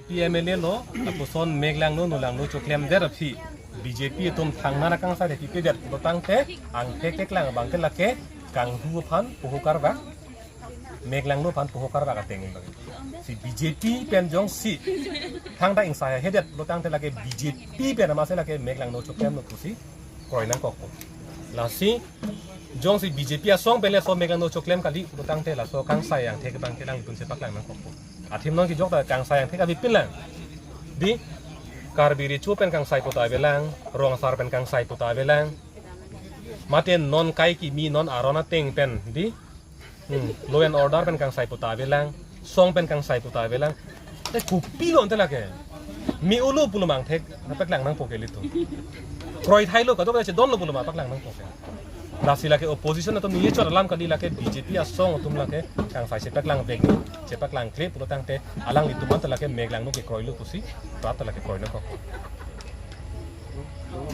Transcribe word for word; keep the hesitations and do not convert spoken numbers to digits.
P M L A lo, lapuson meklangno nolangno choklemdet aphi B J P atum thangnat akangsai pipedet pulotangte angthek keklang abangke lake kanghu aphan poho karvak, meklangno aphan poho karvak ateng abang. Si B J P pen jongsi thangta ingsai hedet pulotangte lake B J P pen amatsi lake meklangno choklemlo pusi kroi nangkokpo. Lasi jongsi B J P asong pen laso meklangno choklem kali pulotangte laso kangsai angthek abangke alanglitum chepaklang nangkokpo. Athim non kejok ta kangsai angthek abipin lang. Di, Karbi Recho pen kangsai puta avelang, rong asar pen kangsai puta avelang. Mate non kai kimi non aron ateng pen, di, hmm, law and order pen kangsai puta avelang, song pen kangsai puta avelang. Te kopilo ante lake? Mi ulo pulo ma angthek, paklang nangpo ke ilitum. Kroithailo, kadokave chedonlo pulo ma paklang nangpo ke? Lasi lake opposition atum neli chot alam kali, lake B J P asong atum lake kangsai chepaklangvek, chepaklangkle pulotangte alanglitum anta lake meklangno kekroilo pusi rat lake kroi nangkok.